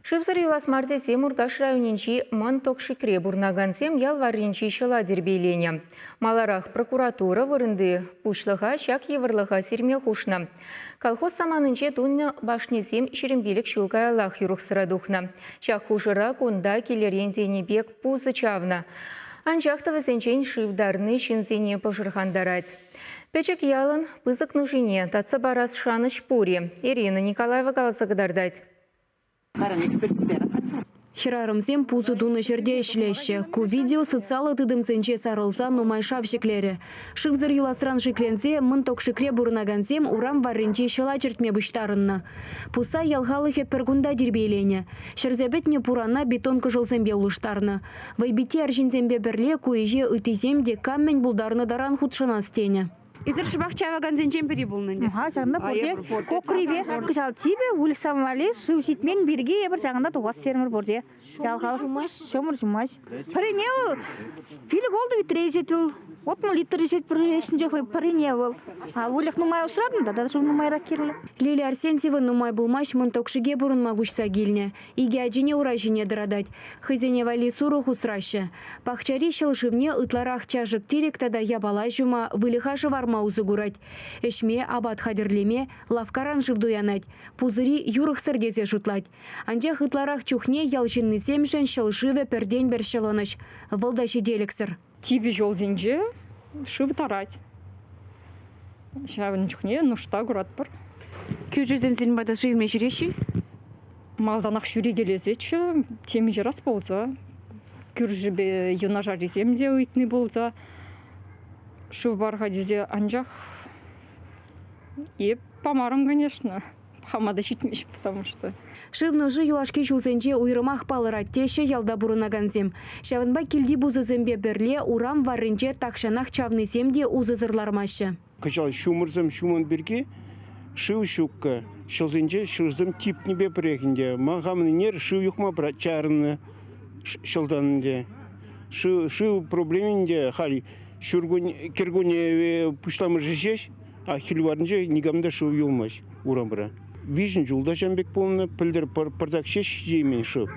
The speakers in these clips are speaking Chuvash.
Шывсӑр юлас мар тесе Муркаш районӗнчи Мӑн Токшикре пурӑнакансем ял варринчи ҫӑла тирпейленӗ. Маларах прокуратура вырӑнти пуҫлӑха ҫак йывӑрлӑха сирме хушнӑ. Колхоз саманинче тунӑ башньӑсем 25 ҫул каяллах юрӑхсӑра тухнӑ. Ҫак хушӑра кунта килӗрен тенӗ пек пусӑ чавнӑ. Анчах та вӗсенчен шыв тарни ҫынсене пӑшӑрхантарать. Пӗчӗк ялӑн пысӑк нушине татса парас шанӑҫ пур-и? Ирина Николаева каласа кӑтартать. Хӗрарӑмсем пусӑ тунӑ ҫӗрте ӗҫлеҫҫӗ. Ку видео социаллӑ тытӑмсенче сарӑлса нумай шав ҫӗклерӗ. Шывсӑр юласран шикленсе Мӑн Токшикре пурӑнакансем урам варринчи ҫӑла чӗртме пуҫтарӑннӑ. Пусса ял халӑхӗ пӗр кунта тирпейленӗ. Ҫӗрсе пӗтнӗ пурана бетон кӑшӑлсемпе улӑштарнӑ. Вӑйпитти арҫынсемпе пӗрле ку ӗҫе ыттисем те кам мӗн пултарнӑ таран хутшӑнас тенӗ. Эсир шӑпах чавакансенчен пӗри пулнӑ ӗнтӗ. Ха, ҫакӑнта пурте кокрипе кӑҫал типӗ выльӑхсем валли шыв ҫитмен пирки эпир ҫакӑнта тухас терӗмӗр пурте. Ял халӑх ҫумӑр ҫумасть. Пӗрене вӑл пилӗк-ултӑ витре ӗҫет вӑл. 60 литр ӗҫет пӗр ӗҫӗнче хӑй пӗрене вӑл. А выльӑх нумай усратӑн тата шыв нумайрах кирлӗ. Лилия Арсентьева нумай пулмасть Мӑн Токшике пурӑнма куҫса килнӗ. Икӗ ачине ура ҫине тӑратать. Хӑйсене валли сурӑх усраҫҫӗ. Пахчари ҫӑл шывне ытларах чашӑк-тирӗк тата япала ҫума, выльӑха шӑварма усӑ курать. Ӗҫме, апат хатӗрлеме лавккаран шыв туянать. Пусӑри юрӑхсӑр тесе шутлать. Анчах ытларах чухне ял ҫыннисемшӗн ҫӑл шывӗ пӗртен-пӗр ҫӑлӑнӑҫ. Вӑл та ҫителӗксӗр. Типӗ ҫулсенче шыв тарать. Ҫавӑн чухне нушта куратпӑр. Кӳршӗсем сирӗн пата шыв илме ҫӳреҫҫӗ-и? Малтанах ҫӳрекелесеччӗ, темиҫе раз пулса. Кӳршӗпе юнашаррисем те ыйтни пулса шыв пар-ха тесе. Анчах эп памарӑм, конечно. Хама та ҫитмест, потому что. Шыв нуши юлашки ҫулсенче уйрӑмах палӑрать теҫҫӗ ялта пурӑнакансем. Ҫавӑнпа килти пусӑсемпе пӗрле урам варринче тахҫанах чавнисем те усӑсӑр лармаҫҫӗ. Кӑҫал ҫумӑрсем ҫуман пирки шыв ҫуккӑ. Ҫӑлсенче ҫӑлсем типнипе пӗрех ӗнтӗ. Ман хамӑн ӗнер шыв юхма чарӑннӑ ҫӑлтан ӗнтӗ. Шыв, шыв проблеми ӗнтӗ халь ҫуркунне, кӗркунне пуҫламӑшӗ ҫеҫ, а хӗл варринче никам та шыв юлмасть урамра. Виҫӗн ҫул та ҫавӑн пек пулнӑ. Пӗлтӗр пӑртак ҫеҫ ҫитеймен шыв.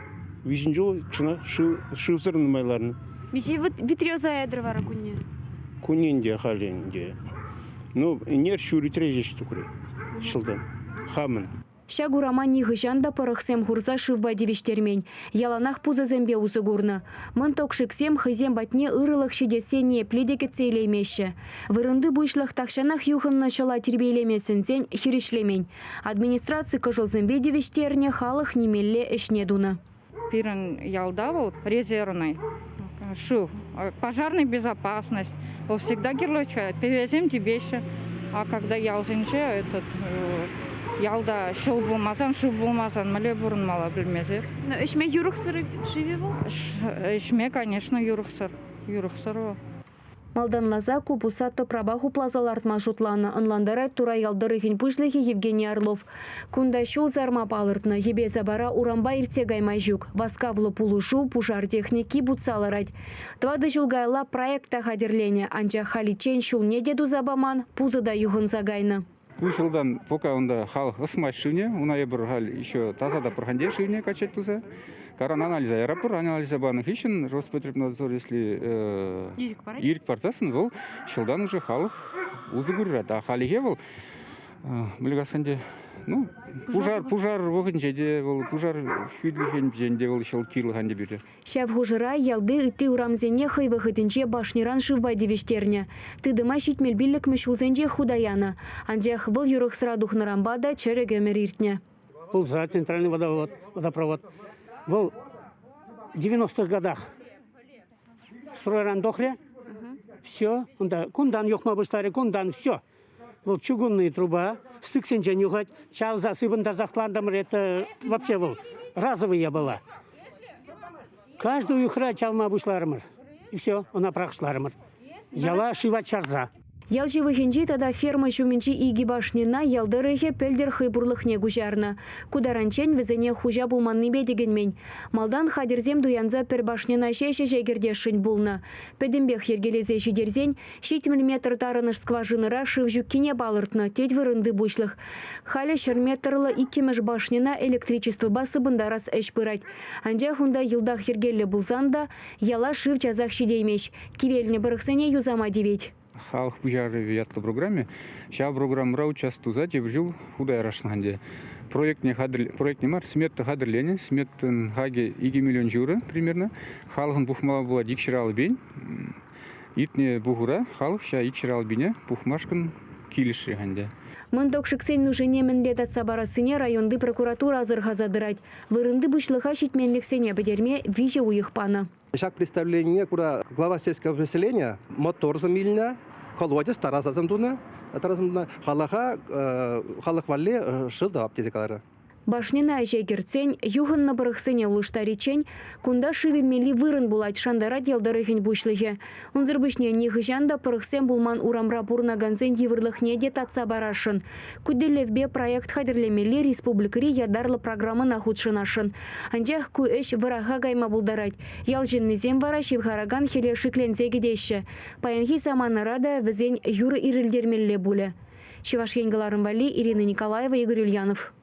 Виҫӗн ҫул чӑнах шыв, шывсӑр нумай ларнӑ. Миҫе витре ӑсаятӑр вара кунне? Кунне ӗнтӗ халӗ ӗнтӗ. Ну, ӗнер ҫур витре ҫеҫ тухрӗ ҫӑлтан. Хамӑн. Ҫак урама нихӑҫан та пӑрӑхсем хурса шывпа тивӗҫтермен, яланах пусӑсемпе усӑ курнӑ. Мӑн Токшиксем хӑйсем патне ырӑлӑх ҫитессе ниепле те кӗтсе илеймеҫҫӗ. Вырӑнти пуҫлӑх тахҫанах юхӑннӑ ҫӑла тирпейлеме сӗнсен хирӗҫлемен. Администраци кӑшӑлсемпе тивӗҫтернӗ, халӑх нимелле ӗҫне тунӑ. Пирӗн ялта вӑл резервный шыв, пожарная безопасность. Вӑл всегда кирлӗ-ха. Пӗвесем типеҫҫӗ. А когда ялсенче этот ялта ҫул пулмасан, шыв пулмасан мӗнле пурӑнмалла пӗлмесӗр. Ӗҫме юрӑхсӑр шывӗ вӑл? Ӗҫме, конечно, юрӑхсӑр. Юрӑхсӑр вӑл. Малтанласа ку пусса тӑпрапа хупласа лартма шутланӑ, ӑнлантарать Турай ял тӑрӑхӗн пуҫлӑхӗ Евгений Орлов. Кунта ҫул сарма палӑртнӑ, йӗпе-сапара урампа иртсе кайма ҫук. Васкавлӑ пулӑшу, пушар техники путса ларать. Тӑватӑ ҫул каялла проект та хатӗрленӗ, анчах халиччен ҫулне те туса паман, пусӑ та юхӑнса кайнӑ. Ку ҫултан пока унта халӑх ӑсмасть шывне, уна эпир халь еще таса та пӑрханте шывне качать туса. Каран анализа ярапӑр, анализа панӑ хыҫҫӑн Роспотребнадзор если ирӗк парсассӑн вӑл ҫӑлтан уже халӑх усӑ курать. А халӗхе вӑл мӗнле ӗнтӗ, ну, пушар, пушар вӑхӑтӗнче те вӑл, пушар хӳтлӗхӗнчен те вӑл ҫӑл кирлӗ ӗнтӗ пире. Ҫав хушӑра ялти ытти урамсене хӑй вӑхӑтӗнче башньӑран шывпа тивӗҫтернӗ. Тытӑма 75-мӗш ҫулсенчех хута янӑ. Анчах вӑл юрӑхсӑра тухнӑранпа та чӗрӗк ӗмӗр иртнӗ. Пулса центральный водовод, водопровод. Вӑл 90-х годах стройран тухрӗ. Все, унта кунтан юхма пуҫларӗ, кунтан все. Вӑл чугунный труба, стыксенчен юхать. Чавса сыпӑнтарсах лартӑмӑр, это вообще вӑл разовый япала. Каждый уйӑхра чавма пуҫларӑмӑр. И все, ӑна пӑрахӑҫларӑмӑр. Яла шыва чарса. Ял ҫывӑхӗнчи тата ферма ҫумӗнчи икӗ башньӑна ял тӑрӑхӗ пӗлтӗр хӑй пурлӑхне куҫарнӑ. Ку таранччен вӗсене хуҫа пулманнипе тӗкӗнмен. Малтан хатӗрсем туянса пӗр башньӑна ҫеҫ ӗҫе кӗртесшӗн пулнӑ. Пӗтӗмпех йӗркелесе ҫитерсен 70 метр тарӑнӑш скважинӑра шыв ҫуккине палӑртнӑ, тет вырӑнти пуҫлӑх. Халӗ ҫӗр метрлӑ иккӗмӗш башньӑна электричествӑпа сыпӑнтарас ӗҫ пырать. Анчах унта йӑлтах йӗркеллӗ пулсан та яла шыв часах ҫитеймест. Кивелнӗ пӑрӑхсене юсама тивет. Халӑх пуҫарӑвӗ ятлӑ программе. Ҫав программӑра участвуса тепӗр ҫул хута ярасшӑн ӗнтӗ. Проектне хатӗр, проектне мар, смета хатӗрленӗ. Сметӑн хакӗ 2 миллион ҫурӑ примерно. Халӑхӑн пухмалла пулать 250 пин. Иртнӗ пухура халӑх ҫав 250 пине пухмашкӑн килӗшрӗ ӗнтӗ. Мӑн Токшиксен нушине мӗнле татса парассине районти прокуратура асӑрхаса тӑрать. Вырӑнти пуҫлӑха ҫитменлӗхсене пӗтерме виҫӗ уйӑх панӑ. Ҫак представленине кура глава сельского поселения моторсем илнӗ, колодец тарасасем тунӑ, тарасем тунӑ халӑха халӑх валли шыв тӑвап тесе каларӗ. Башньӑна ӗҫе кӗртсен, юхӑннӑ пӑрӑхсене улӑштариччен кунта шыв илмелли вырӑн пулать, шантарать ял тӑрӑхӗн пуҫлӑхӗ. Унсӑр пуҫне нихӑҫан та пӑрӑхсем пулман урамра пурӑнакансен йывӑрлӑхне те татса парасшӑн. Ку тӗллевпе проект хатӗрлемелли республикӑри ятарлӑ программӑна хутшӑнасшӑн. Анчах ку ӗҫ вӑраха кайма пултарать. Ял ҫыннисем вара ҫывхаракан хӗле шикленсе кӗтеҫҫӗ. Паянхи саманара та вӗсен юр ирӗлтермелле пулӗ. Чӑваш Ен кӑларӑм валли Ирина Николаева, Игорь Ульянов.